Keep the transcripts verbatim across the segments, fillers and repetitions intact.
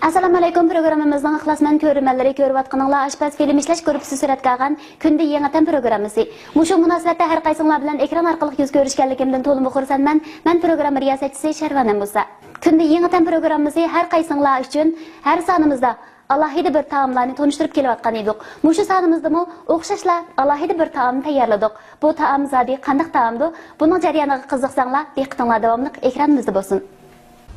ئەسسالامۇئەلەيكۇم، پروگراممىمىزنىڭ ئىخلاسمەن كۆرۈرمەنلىرى، كۆرۈۋاتقىنىڭلار ئاشپەز فىلىم ئىشلەش گۇرۇپپىسى سۈرەتكە ئالغان كۈندە يېڭى تەم پروگراممىسى. مۇشۇ مۇناسىۋەتتە ھەر قايسىڭلار بىلەن ئېكران ئارقىلىق يۈز كۆرۈشكەنلىكىمدىن تولىمۇ خۇرسەنمەن. مەن پروگرامما رىياسەتچىسى شەرۋانە مۇسا. كۈندە يېڭى تەم پروگراممىسى ھەر قايسىڭلار ئۈچۈن ھەر سانىمىزدا ئالاھىدە بىر تائاملارنى تونۇشتۇرۇپ كېلىۋاتقان ئىدۇق. مۇشۇ سانىمىزدىمۇ ئوخشاشلا ئالاھىدە بىر تائامنى تەييارلىدۇق. بۇ تائام زادى قانداق تائامدۇ؟ بۇنىڭ جەريانىغا قىزىقساڭلار، دىققىتىڭلار داۋاملىق ئېكرانىمىزدا بولسۇن.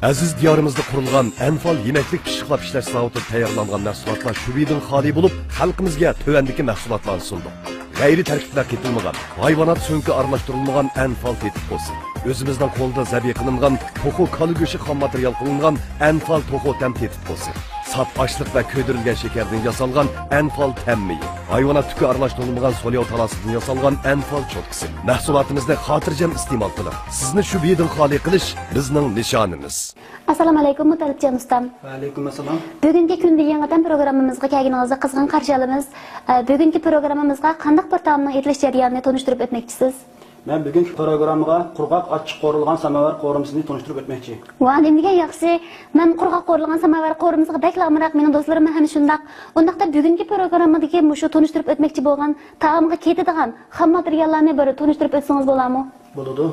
ئەزىز دىيارىمىزدا قۇرۇلغان ئەنفال يېمەكلىك پىششىقلاپ ئىشلەش زاۋۇتىدا تەييارلانغان مەھسۇلاتلار شۈبھىدىن خالىي بولۇپ، خەلقىمىزگە تۆۋەندىكى مەھسۇلاتلارنى سۇندۇق. غەيرىي تەركىبلەر قېتىلمىغان، ھايۋانات سۆڭىكى ئارىلاشتۇرۇلمىغان ئەنفال تېتىتقۇسى. ئۆزىمىزنىڭ قولىدا زەبىھ قىلىنغان توخۇ كالا گۆشى خام ماتېرىيال قىلىنغان ئەنفال توخۇ تەم تېتىتقۇسى. ساپ ئاشلىق ۋە كۆيدۈرۈلگەن شېكەردىن ياسالغان ئەنفال تەم مېيى. ھايۋانات تۈكى ئارىلاشتۇرۇلمىغان سولياۋ تالاسىدىن ياسالغان ئەنفال چوتكىسى. مەھسۇلاتىمىزنى خاتىرجەم ئىستېمال قىلىڭ. سىزنى شۈبھىدىن خالىي قىلىش بىزنىڭ نىشانىمىز. ئەسسالامۇئەلەيكۇم، مۇتەللىپجان ئۇستام. ۋەئەلەيكۇم ئەسسالام. بۈگۈنكى كۈندە يېڭى تەم پروگراممىمىزغا كەلگىنىڭىزنى قىزغىن قارشى ئالىمىز. ئە، بۈگۈنكى پروگراممىمىزغا قانداق بىر تائامنىڭ ئېتىلىش جەريانىنى تونۇشتۇرۇپ ئۆتمەكچىسىز؟ مەن بۈگۈنكى پروگراممىغا قۇرغاق ئاچچىق قورۇلغان ساماۋار قورۇمىسىنى تونۇشتۇرۇپ ئۆتمەكچى. ۋاھ، نېمىدېگەن ياخشى! مەن قۇرغاق قورۇلغان ساماۋار قورۇمىسىغا بەكلا ئامراق، مېنىڭ دوستلىرىممۇ ھەم شۇنداق. ئۇنداقتا بۈگۈنكى پروگراممىدىكى مۇشۇ تونۇشتۇرۇپ ئۆتمەكچى بولغان تائامغا كېتىدىغان خام ماتېرىياللارنى بىر تونۇشتۇرۇپ ئۆتسىڭىز بولامۇ؟ بولىدۇ.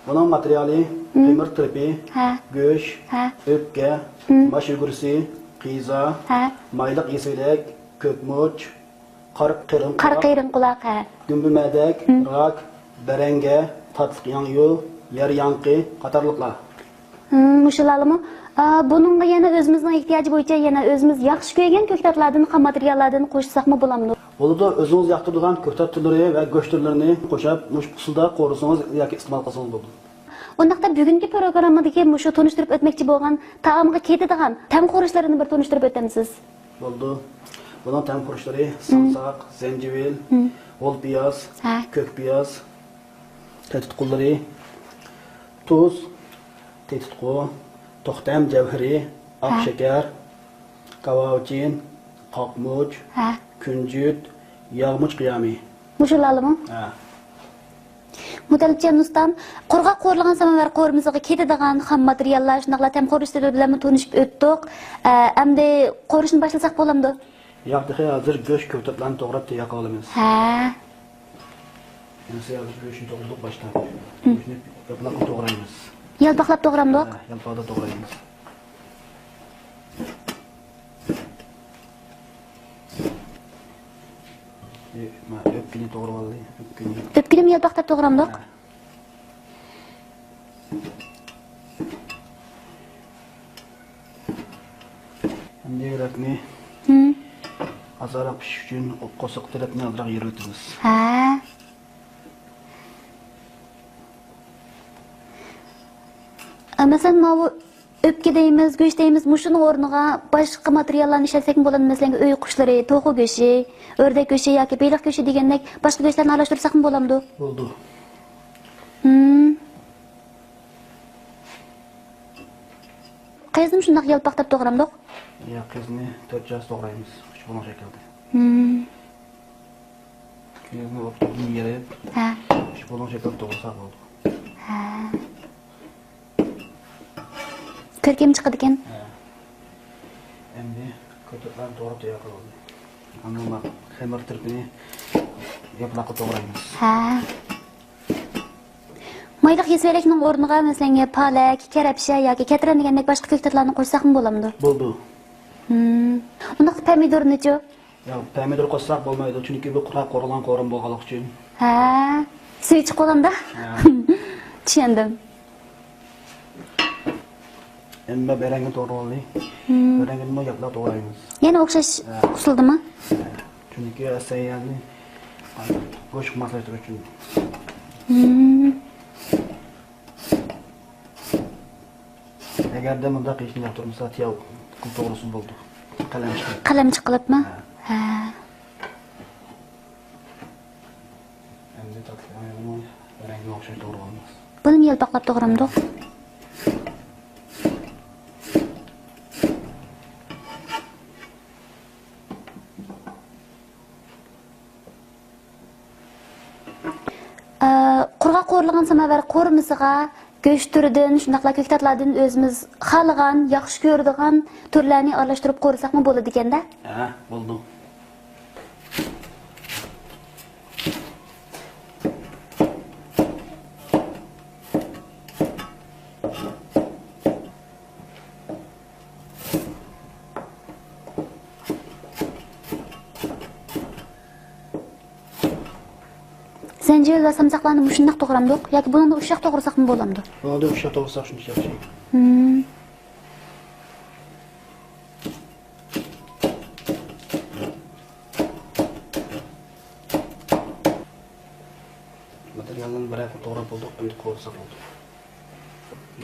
بۇنىڭ ماتېرىيالى مم. تۆمۈر تىرىپى، ھە. گۆش، ھە. ئۆپكە، مم. باش ئۈگرىسى، قىزا، ھە. مايلىق يېسىۋېلەك، كۆكمۇچ، قارا قېرىن قارا قۇلاق، قېرىن قۇلاق، ھە. گۈمبۈمەدەك، مم. راك، بەرەڭگە، تاتلىق ياڭيۇ، يەر ياڭىقى قاتارلىقلار. مم، مۇشۇلارمۇ؟ ئا، بۇنىڭغا يەنە ئۆزىمىزنىڭ ئېھتىياجى بويىچە يەنە ئۆزىمىز ياخشى كۆرگەن كۆكتاتلاردىن، خام ماتېرىياللاردىن قوشساقمۇ بولامدۇ؟ بولىدۇ، ئۆزىڭىز ياقتۇرىدىغان كۆكتات تۈرلىرى ۋە گۆش تۈرلىرىنى قوشۇپ، مۇشۇ ئۇسۇلدا قورۇسىڭىز ياكى ئىستېمال قىلسىڭىز بولىدۇ. ئۇنداقتا بۈگۈنكى پروگراممىدىكى مۇشۇ تونۇشتۇرۇپ ئۆتمەكچى بولغان تائامغا كېتىدىغان تەم خۇرۇچلىرىنى بىر تونۇشتۇرۇپ ئۆتەمسىز؟ بولىدۇ. بۇنىڭ تەم خۇرۇچلىرى سامساق، زەنجىۋىل، ھول پىياز، ھە. كۆك پىياز، تېتىتقۇلىرى، تۇز، تېتىتقۇ، توختەم جەۋھىرى، ئاق ھە. شېكەر، كاۋاۋىچىن، قاقمۇچ، ھە. كۈنجۈت، ياغمۇچ قىيامى. مۇشۇلارمۇ؟ ھە. مۇتەللىپجان ئۇستام، قۇرغاق قورۇلغان ساماۋار قورۇمىسىغا كېتىدىغان خام ماتېرىياللار، شۇنداقلا تەم خۇرۇچلىرى بىلەنمۇ تونۇشۇپ ئۆتتۇق. ئە، ئەمدى قورۇشنى باشلىساق بولامدۇ؟ ياق، تېخى ھازىر گۆش كۆكتاتلارنى توغراپ تەييار قىلىۋالىمىز. ھە. ئەمسە ھازىر گۆشنى توغرىدۇق باشتا. مم. گۆشنى ياپىلاققا توغرايمىز. يالپاقلاپ توغرامدۇق؟ ھە، يالپاقلاپ توغرايمىز. ئۆپكىنى توغرىۋالدى، ئۆپكىنى. ئۆپكىنىمۇ يالپاقلاپ توغرامدۇق؟ ھە. ئەمدى يۈرەكنى ھىم. ئازراق پىشىش ئۈچۈن قورساق تەرەپنى ئازراق يېرىۋېتىمىز. ھە. ئە، مەسىلەن، ماۋۇ ئۆپكە دەيمىز، گۆش دەيمىز، مۇشۇنىڭ ئورنىغا باشقا ماتېرىياللارنى ئىشلەتسەكمۇ بولىدۇ، مەسىلەن، ئۆي قۇشلىرى، توخۇ گۆشى، ئۆردەك گۆشى ياكى بېلىق گۆشى دېگەندەك باشقا گۆشلەرنى ئارىلاشتۇرساقمۇ بولامدۇ؟ بولىدۇ. ھىم. قېزىنى شۇنداق يالپاقلاپ توغرامدۇق؟ ياق، قېزىنى تۆت جاز توغرايمىز، ئۈچ بۇلۇڭ شەكىلدە. ھىم. قېزىنى ئوتتۇرىدىن يېرىپ، ھە. ئۈچ بۇلۇڭ شەكىلدە توغرىساق بولىدۇ. ھە. كۆركەم چىقىدىكەن. ھە. ئەمدى كۆكتاتلارنى توغراپ تەييار قىلىۋالدى. ئاندىن خېمىر تىرىپىنى ياپىلاققا توغرايمىز. ھە. مايلىق يېسىۋېلەكنىڭ ئورنىغا، مەسىلەن، پالەك، كەرەپشە ياكى كەترەن دېگەندەك باشقا كۆكتاتلارنى قوشساقمۇ بولامدۇ؟ بولىدۇ. ھىم. ئۇنداقتا پەمىدۇرنىچۇ؟ ياق، پەمىدۇر قوشساق بولمايدۇ، چۈنكى بۇ قۇرغاق قورۇلغان قورۇما بولغانلىقى ئۈچۈن. ھە، سۈيى چىقىپ قالامدا؟ ھە. چۈشەندىم. ئەمما بەرەڭگىنى توغرىۋالدى. ھىم. بەرەڭگىنىمۇ ياپلاپ توغرايمىز. يەنە ئوخشاش ھە. ئۇسۇلدىمۇ؟ ھە. چۈنكى ئەسەييانى گۆشكە ماسلاشتۇرۇش ئۈچۈن. ھىم. ئەگەردە مۇنداق قىلىشنى ياقتۇرمىسا، تىياۋ قىلىپ توغرىسا بولىدۇ. قەلەم چىقىرىپ. قەلەم چىقىرىپمۇ؟ ھە. ھە. ئەمدى تاتلىق مايغىمۇ بەرەڭگىگە ئوخشاش توغرىۋالىمىز. بۇنىمۇ يالپاقلاپ توغرامدۇق؟ ئە، قۇرغاق قورۇلغان ساماۋار قورۇمىسىغا گۆش تۈرىدىن، شۇنداقلا كۆكتاتلاردىن ئۆزىمىز خالىغان، ياخشى كۆرىدىغان تۈرلەرنى ئارىلاشتۇرۇپ قورۇساقمۇ بولىدىكەن-دە؟ ھە، بولىدۇ. زەنجىۋىل ۋە سامساقلارنى مۇشۇنداق توغرامدۇق ياكى بۇنىڭدا ئۇششاق توغرىساقمۇ بولامدۇ؟ بۇنىڭدا ئۇششاق توغرىساق شۇنچە ياخشى. ھىم. ماتېرىياللارنى بىرەر خىل توغراپ بولدۇق، ئەمدى قورۇساق بولدى.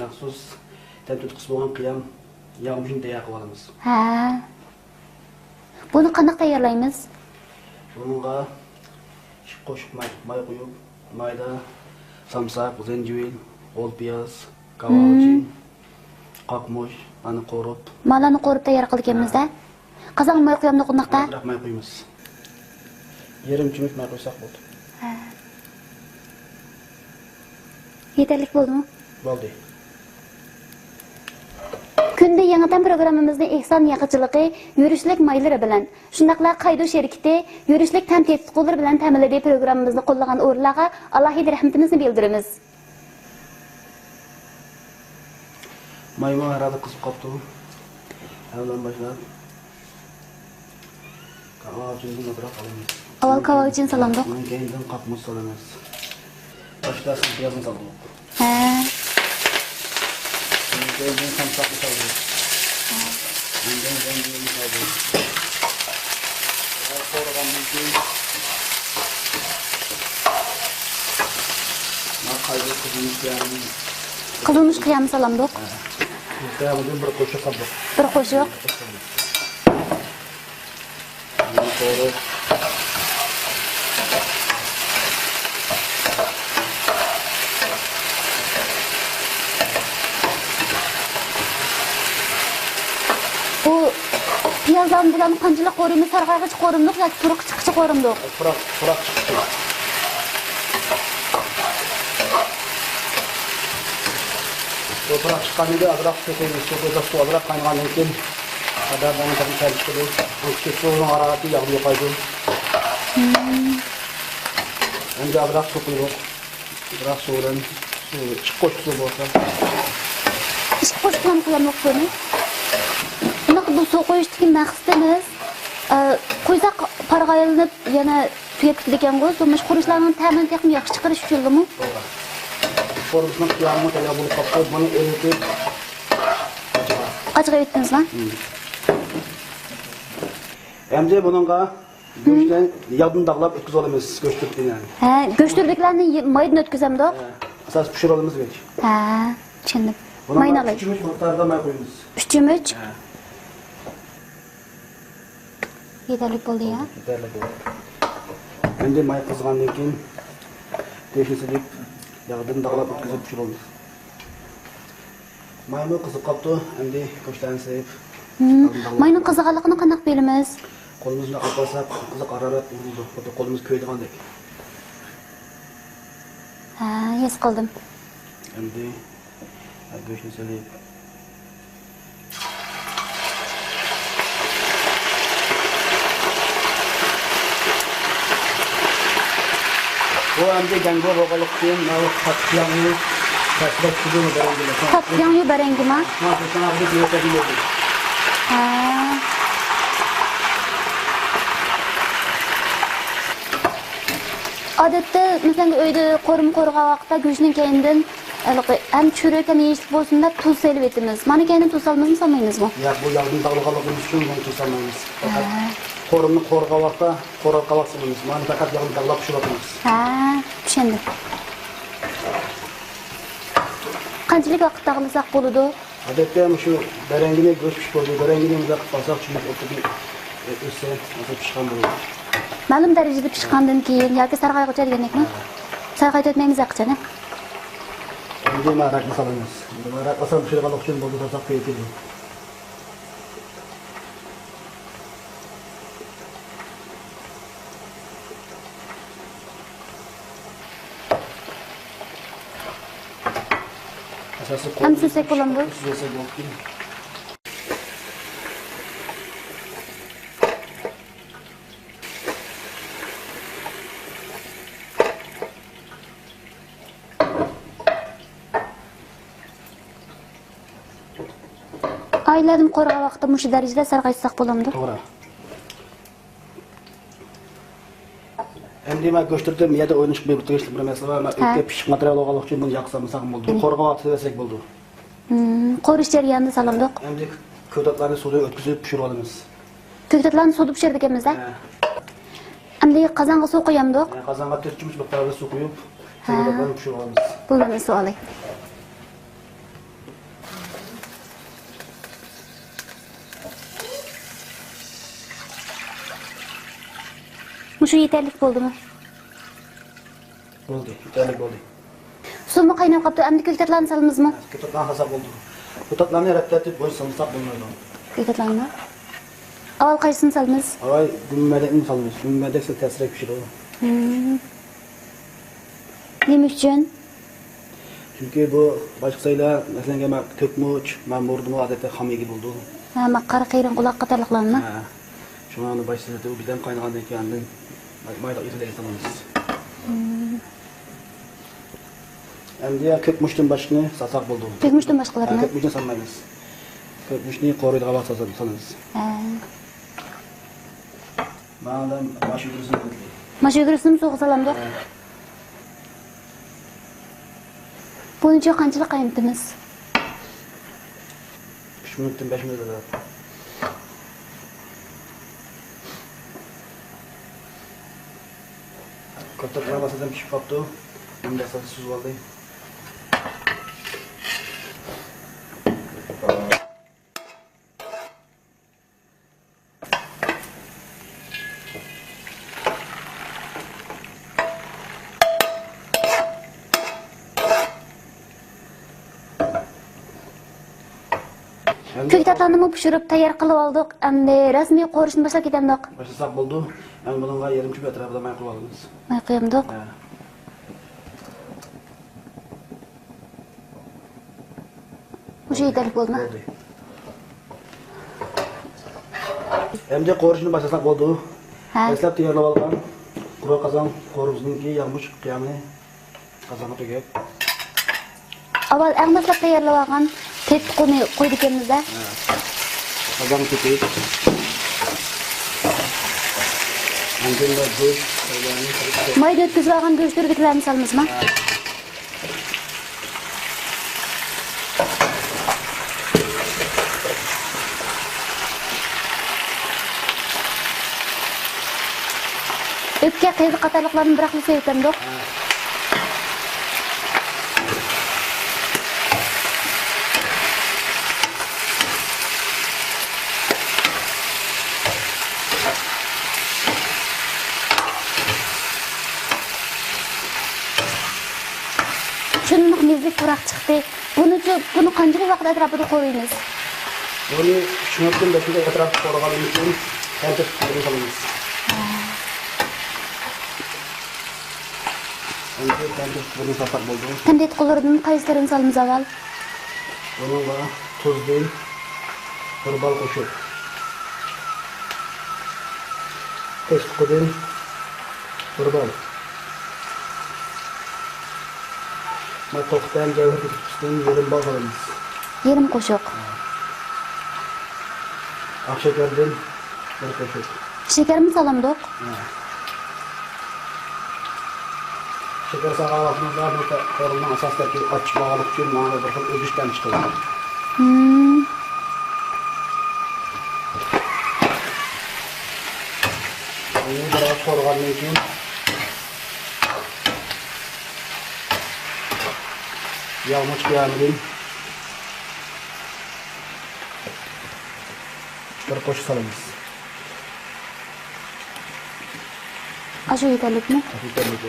مەخسۇس تەم تۇتقۇسى بولغان قىيام ياغمىشىنى تەييار قىلىۋالىمىز. ھە. بۇنى قانداق تەييارلايمىز؟ بۇنىڭغا ئىككى قوشۇق ماي، ماي قۇيۇپ، مايدا سامساق، زەنجىۋىل، غول پىياز، كاۋاۋىچىن، قاقمۇچ، ئانى قورۇپ. مالارنى قورۇپ تەييار قىلىدىكەنمىز-دە. ھە. قازانغا ماي قۇيامدۇق ئۇنداقتا؟ ئازراق ماي قۇيىمىز. يېرىم چۆمۈچ ماي قۇيساق بولدى. ھە. يېتەرلىك بولدىمۇ؟ بولدى. كۈندە يېڭى تەم پروگراممىمىزنى ئېھسان ياغىچىلىقى يۈرۈشلۈك مايلىرى بىلەن، شۇنداقلا قايدۇ شىركىتى يۈرۈشلۈك تەم تېتىتقۇلىرى بىلەن تەمىنلىدى. پروگراممىمىزنى قوللىغان ئورۇنلارغا ئالاھىدە رەھمىتىمىزنى بىلدۈرىمىز. مايمۇ ھەرھالدا قىزىپ قاپتۇ. ھەممىدىن باشلاپ كاۋاۋىچىندىن ئازراق ئالىمىز. ئاۋۋال كاۋاۋىچىن سالامدۇق. ئۇنىڭ كەينىدىن قاقمۇچ سالىمىز. باشتا سىز پىيازنى سالدۇق. ھە. ئۇنىڭ كەينىدىن سامساقنى سالدۇق. ئاندىن زەنجىۋىلنى سالدۇق. قورۇغاندىن كېيىن، مانا قايسى قىزىلمۇچ قىيامى. قىزىلمۇچ قىيامى سالامدۇق. قىيامىدىن بىر قوشۇق سالدۇق. بىر قوشۇق. بىر قوشۇق. بۇ پىيازلارنى بۇلارنى قانچىلىك قورۇيمىز؟ سارغايغۇچە قورۇمدۇق ياكى پۇراق چىققۇچە قورۇمدۇق؟ پۇراق، پۇراق چىققۇچە. بۇ پۇراق چىققاندىن كېيىن ئازراق سۇ قۇيىمىز. سۇ قۇيساق سۇ ئازراق قاينىغاندىن كېيىن ئادەمنىڭ تېخى تەمى چىقىدۇ. ئۇ كېسىلىنىڭ ھارارىتى ياغنى يوقايدۇ. ئەمدى ئازراق سۇ قۇيدۇق. بىراق سۇ بىلەن سۇ ئىككى قوشۇق سۇ بولسا. ئىككى قوشۇق بىلەن قۇيامدۇق سۇنى. بۇنداق بۇ سۇ قۇيۇشتىكى مەقسىتىمىز، ئە، قۇيساق پارغا ئايلىنىپ يەنە تۈگەپ كېتىدىكەنغۇ، سۇ مۇشۇ خۇرۇچلارنىڭ تەمىنى تېخىمۇ ياخشى چىقىرىش ئۈچۈنلىمۇ؟ توغرا. قورۇمىسىنىڭ قىيامىمۇ تەييار بولۇپ قاپتۇ. بۇنى ئېلىۋېتىپ ئاچىغا ئېلىۋېتىمىزغۇ؟ ئەمدى بۇنىڭغا گۆشنى ياغدىن داغلاپ ئۆتكۈزۈۋالىمىز، گۆش تۈركىنى. ھە، گۆش تۈركلەرنى مايدىن ئۆتكۈزەمدۇ؟ ھە، ئاساس پىشۇرۇۋالىمىز گۆش. ھە، چۈشەندىم. ماينى ئالاي. ئۈچ چۆمۈچ مىقداردا ماي قۇيىمىز. ئۈچ چۆمۈچ؟ ھە. يېتەرلىك بولدى يا. يېتەرلىك بولدى. ئەمدى ماي قىزغاندىن كېيىن گۆشنى سېلىپ ياغدىن داغلاپ ئۆتكۈزۈپ پىشۇرىمىز. مايمۇ قىزىپ قاپتۇ، ئەمدى گۆشلەرنى سېلىپ. ماينىڭ قىزىغانلىقىنى قانداق بىلىمىز؟ قولىمىز بىلەن ئاپارساق، قىزىق ھارارەت ئۇرۇلىدۇ، خۇددى قولىمىز كۆيىدىغاندەك. ھە، ھېس قىلدىم. ئەمدى گۆشنى سېلىپ. بۇ ئەمدى گەڭگو بولغانلىقى ئۈچۈن ماۋۇ قاتتىق ياغنى تەسىرلەپ چۈشۈردى بەرەڭگىمۇ. قاتتىق ياغنى بەرەڭگىمۇ؟ ھە. ئادەتتە، مەسىلەن، ئۆيدە قورۇما قورۇغان ۋاقىتتا گۆشنىڭ كەينىدىن ھېلىقى ھەم چۈرۈك، ھەم يېيىشلىك بولسۇن دەپ تۇز سېلىۋېتىمىز. مانا كەينىدىن تۇز سالىمىزمۇ، سالمايمىزمۇ؟ ياق، بۇ ياغدىن داغلىغانلىقىمىز ئۈچۈن بۇنى تۇز سالمايمىز. پەقەت قورۇمىنى قورۇغان ۋاقىتتا قورۇغان قاۋاق سېلىمىز. مانا پەقەت ياغنى داغلاپ پىشۇرۇۋاتىمىز. ھە، چۈشەندىم. قانچىلىك ۋاقىت داغلىساق بولىدۇ؟ ئادەتتە مۇشۇ بەرەڭگىنى گۆش پىشىپ بولىدۇ. بەرەڭگىنى مۇنداق قىلىپ قالساق، چۈمۈچ ئوتتۇرىدىن ئۆتسە، ھازىر پىشقان بولىدۇ. مەلۇم دەرىجىدە پىشقاندىن كېيىن ياكى سارغايغۇچە دېگەندەكمۇ؟ ھە. سارغايتىۋەتمەيمىز ھەقىچانە. ئەمدى مانا راكنى سالىمىز. ئەمدى مانا راكنى سالمىسا شۇنداق بولىدۇ، سالساق كېيىن كېلىدۇ. ئەمدى سۈزسەك بولامدۇ؟ سۈزسەك بولدى. ئائىلىلەردىن قورۇغان ۋاقىتتا مۇشۇ دەرىجىدە سەل قايتساق بولامدۇ؟ توغرا. ئەمدى مەن گۆشتۈرتۈپ يەردە ئوينىشىپ بېرىپ تۇرۇشلۇق بىر مەسىلە بار. مەن ھە. ئۆتكە پىششىق ماتېرىيال بولغانلىقى ئۈچۈن بۇنى ياقسام ساغلام بولىدۇ. مم. قورۇغان ۋاقتىدا بەرسەك بولىدۇ. مم، قورۇش جەريانىدا سالامدۇق. ئەمدى كۆكتاتلارنى سۇدىن ئۆتكۈزۈپ پىشۇرۇۋالىمىز. كۆكتاتلارنى سۇدا پىشۇرىدىكەنمىز-دە. ھە. ئەمدى قازانغا سۇ قۇيامدۇق. ھە، قازانغا تۆت چۆمۈچ مىقداردا سۇ قۇيۇپ، ھە. كۆكتاتلارنى پىشۇرۇۋالىمىز. بۇ بىلەن سۇ ئالاي. مۇشۇ يېتەرلىك بولدىمۇ؟ بولدى، يېتەرلىك بولدى. سۇمۇ قايناپ قاپتۇ، ئەمدى كۆكتاتلارنى سالىمىزمۇ؟ كۆكتاتلارنى سالساق بولدى. كۆكتاتلارنى رەتتە تۇتۇپ بويسۇن سالساق بولمايدۇ. كۆكتاتلارنى؟ ئاۋۋال قايسىسىنى سالىمىز؟ ئاۋۋال گۈممەدەكنى سالىمىز. گۈممەدەك سەل تەسرەك پىشىدۇ. مم. نېمە ئۈچۈن؟ چۈنكى بۇ باشقا سايلار، مەسىلەن، مەن كۆكمۇچ، مەن مۇردىمۇ ئادەتتە خام يېگىلى بولىدۇ. ھە، مەن قارا قېرىڭ قۇلاق قاتارلىقلارنى. ھە. شۇڭا ئۇنى باشتا بىردەم قاينىغاندىن كېيىن ئاندىن مايلىق ئېتىدە ئېتىلىمىز. مم. ئەمدى يا كۆكمۇچتىن باشقىنى سالساق بولىدۇ. كۆكمۇچتىن باشقىلىرىنى؟ ھە، كۆكمۇچنى سالمايمىز. كۆكمۇچنى قورۇيدىغان ۋاقىتتا سالىمىز. ھە. مانا ماش ئۈگرىسىنى قويدۇم. ماش ئۈگرىسىنىمۇ سۇغا سالامدۇق؟ ھە. بۇنى قانچىلىك قاينىتىمىز؟ ئۈچ مىنۇتتىن بەش مىنۇت ئەتراپىدا. كۆكتات ماسىدىن پىشىپ قاپتۇ. ئەمدى ئاساسى سۈزۈۋالدى. كۆكتاتلارنىمۇ پىشۇرۇپ تەييار قىلىپ ئالدۇق. ئەمدى رەسمىي قورۇشنى باشلاپ كېتەمدۇق. باشلىساق بولىدۇ. ئەمدى بۇنىڭغا يېرىم كۈپ ئەتراپىدا ماي قويۇۋالىمىز. ماي قويامدۇق. ھە. مۇشۇ يېتەرلىك بولدىمۇ؟ بولدى. ئەمدى قورۇشنى باشلىساق بولىدۇ. ھە. دەسلەپ تەييارلىۋالغان قۇرۇق قازان قورۇمىزنىڭكى ياغمۇچ قىيامىنى قازانغا تۆكۈپ. ئاۋۋال ئەڭ دەسلەپ تەييارلىۋالغان تېتىقۇنى قويىدىكەنمىز-دە. ھە. قازانغا تۆكۈپ. ئاندىن بۇ گۆش. مايدا ئۆتكۈزۈۋالغان گۆش تۈرىدىكىلەرنى سالىمىزمۇ؟ ھە. ئۆپكە، قېزىق قاتارلىقلارنى بىراقلا سېلىۋېتەمدۇق. شۇنداق مېزىلىك پۇراق چىقتى. بۇنىچۇ، بۇنى قانچىلىك ۋاقىت ئەتراپىدا قورۇيمىز؟ بۇنى ئۈچ مىنۇتتىن بەش مىنۇت ئەتراپىدا قورۇغاندىن كېيىن تەم تېتىقلىرىنى سالىمىز. ئەمدى تەم تېتىقلىرىنى سالساق بولىدۇ. تەم تېتىقلىرىدىن قايسىلىرىنى سالىمىز ئاۋۋال؟ بۇنىڭغا تۇزدىن بىر بال قوشۇپ، پوستىقىدىن بىر بال، مانا توختام جەۋھىرى تۇتقىسىدىن يېرىم بال سالىمىز. يېرىم قوشۇق. ئاق شېكەردىن بىر قوشۇق. شېكەرمۇ سالامدۇق؟ ھە. شېكەر سالغان ۋاقتىمىزدا بۇ قورۇمىنىڭ ئاساسىي تەركىبى ئاچچىق بولغانلىقى ئۈچۈن مانا بىر خىل ئۆزگىچە تەم چىقىدۇ. مم. بۇنى بىر ئاز قورۇغاندىن كېيىن ياغمۇچ قىيامىدىن بىر قوشۇق سالىمىز. ئاشۇ يېتەرلىكمۇ؟ ئاشۇ يېتەرلىك.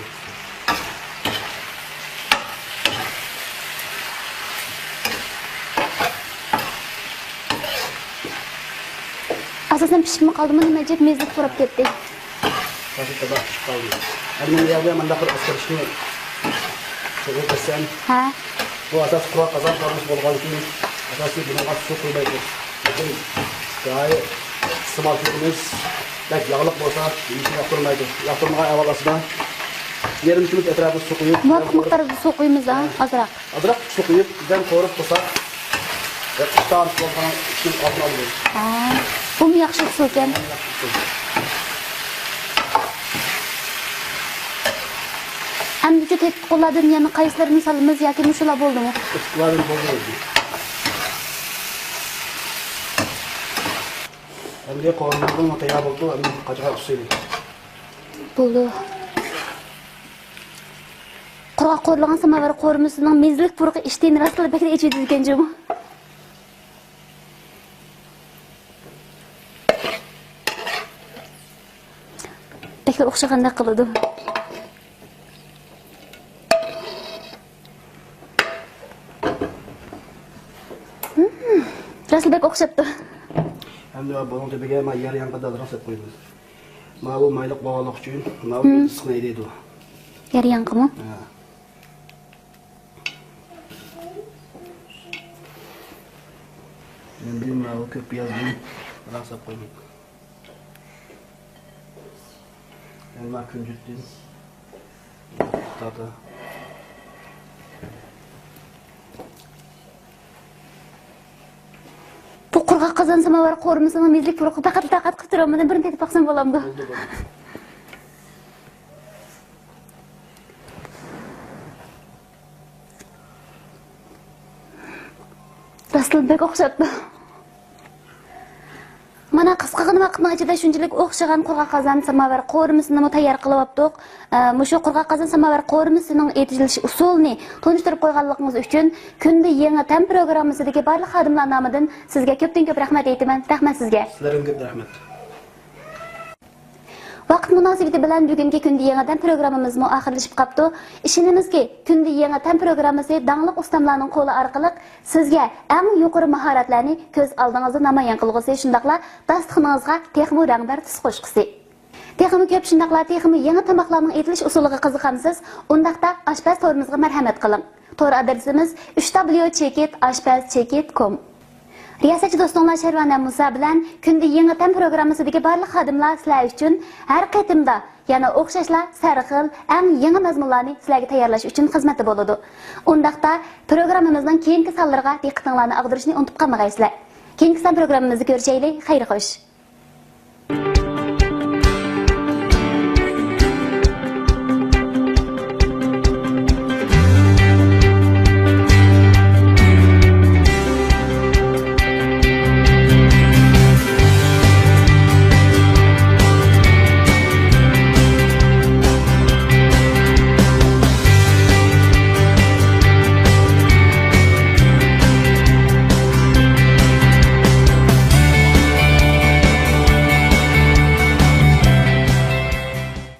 ئاساسەن پىشىپمۇ قالدىمۇ، نېمە ئەجەب مېزىلىك پۇراپ كەتتى. ھازىر تازا پىشىپ قالدى. ئەمدى بۇ يەردە مۇنداق بىر ئاسقىرىشنى قىلىپ بەرسەم. ھە. بۇ ئاساسىي قۇرغاق قازان فورمىسى بولغاندىكىن، ئاساسىي بۇنىڭغا سۇ قۇيمايدۇ. لېكىن گاھى ئىستېمال قىلىمىز، بەك ياغلىق بولسا يېيىشنى ياقتۇرمايدۇ. ياقتۇرمىغان ئەھۋال ئاستىدا يېرىم چۆمۈچ ئەتراپىدا سۇ قۇيۇپ، مۇۋاپىق مىقداردا سۇ قۇيىمىز، ھە، ئازراق. ئازراق سۇ قۇيۇپ، بىردەم قورۇپ قويساق، ئىشتىھانى بولغان ئىشنىڭ ئالدىنى ئالىمىز. ھە، بۇمۇ ياخشى ئۇسۇلكەن. ئەمدىچۇ تېتىتقۇلاردىن يەنە قايسىلىرىنى سالىمىز ياكى مۇشۇلار بولدىمۇ؟ تېتىتقۇلاردىن بولدى. ئەمدى قورۇمىزنىڭ تەييار بولدى، ئەمدى قاچىغان ئۇسۇلى. بولدى. قۇرغاق قورۇلغان ساماۋار قورۇمىسىنىڭ مېزىلىك پۇرىقى ئىشتىنى راستلا بەكرەك ئېچىۋېتىدىكەن جۇمۇ. بەكلا ئوخشىغاندەك قىلىدۇ. ھىم، راستلا بەك ئوخشاپتۇ. ئەمدى بۇنىڭ تۈپىگە مانا يەر ياڭىقىنى ئازراق سېلىپ قويىمىز. ماۋۇ مايلىق بولغانلىقى ئۈچۈن ماۋۇ ھىم. ئىسسىقنى ئەيدەيدۇ. يەر ياڭىقىمۇ؟ ھە. ئەمدى ماۋۇ كۆك پىيازدىن ئازراق سېلىپ قويىمىز. يەنە كۈنجۈتتىن. تارتا. بۇ قۇرغاق قازان ساماۋار قورۇمىسىنىڭ مېزىلىك پۇرىقى پەقەت تاقەت قىلىپ تۇرۇۋالمىدىم، بىرنى تېتىپ باقسام بولامدۇ؟ بولدى، بولدى. راستلا بەك ئوخشاپتۇ. مانا قىسقىغىنا ۋاقىتنىڭ ئىچىدە شۇنچىلىك ئوخشىغان قۇرغاق قازان ساماۋار قورۇمىسىنىمۇ تەييار قىلىۋاپتۇق. ئە، مۇشۇ قۇرغاق قازان ساماۋار قورۇمىسىنىڭ ئېتىلىش ئۇسۇلىنى تونۇشتۇرۇپ قويغانلىقىڭىز ئۈچۈن كۈندە يېڭى تەم پروگراممىسىدىكى بارلىق خادىملار نامىدىن سىزگە كۆپتىن كۆپ رەھمەت ئېيتىمەن. رەھمەت سىزگە. سىلەرگىمۇ كۆپ رەھمەت. ۋاقىت مۇناسىۋىتى بىلەن بۈگۈنكى كۈندە يېڭى تەم پروگراممىمىزمۇ ئاخىرلىشىپ قاپتۇ. ئىشىنىمىزكى، كۈندە يېڭى تەم پروگراممىسى داڭلىق ئۇستاملارنىڭ قولى ئارقىلىق سىزگە ئەڭ يۇقىرى ماھارەتلەرنى كۆز ئالدىڭىزدا نامايان قىلغۇسى، شۇنداقلا داستىخىنىڭىزغا تېخىمۇ رەڭدار تۈس قوشقۇسى. تېخىمۇ كۆپ، شۇنداقلا تېخىمۇ يېڭى تاماقلارنىڭ ئېتىلىش ئۇسۇلىغا قىزىقامسىز؟ ئۇنداقتا ئاشپەز تورىمىزغا مەرھەمەت قىلىڭ. تور ئادرېسىمىز ئۈچ دابليۇ چېكىت ئاشپەز چېكىت كوم. رىياسەتچى دوستۇڭلار شەرۋانە مۇسا بىلەن كۈندە يېڭى تەم پروگراممىسىدىكى بارلىق خادىملار سىلەر ئۈچۈن ھەر قېتىمدا يەنە ئوخشاشلا سەرخىل، ئەڭ يېڭى مەزمۇنلارنى سىلەرگە تەييارلاش ئۈچۈن خىزمەتتە بولىدۇ. ئۇنداقتا پروگراممىمىزنىڭ كېيىنكى سانلىرىغا دىققىتىڭلارنى ئاغدۇرۇشنى ئۇنتۇپ قالمىغايسىلەر. كېيىنكى سان پروگراممىمىزدا كۆرۈشەيلى. خەير خوش.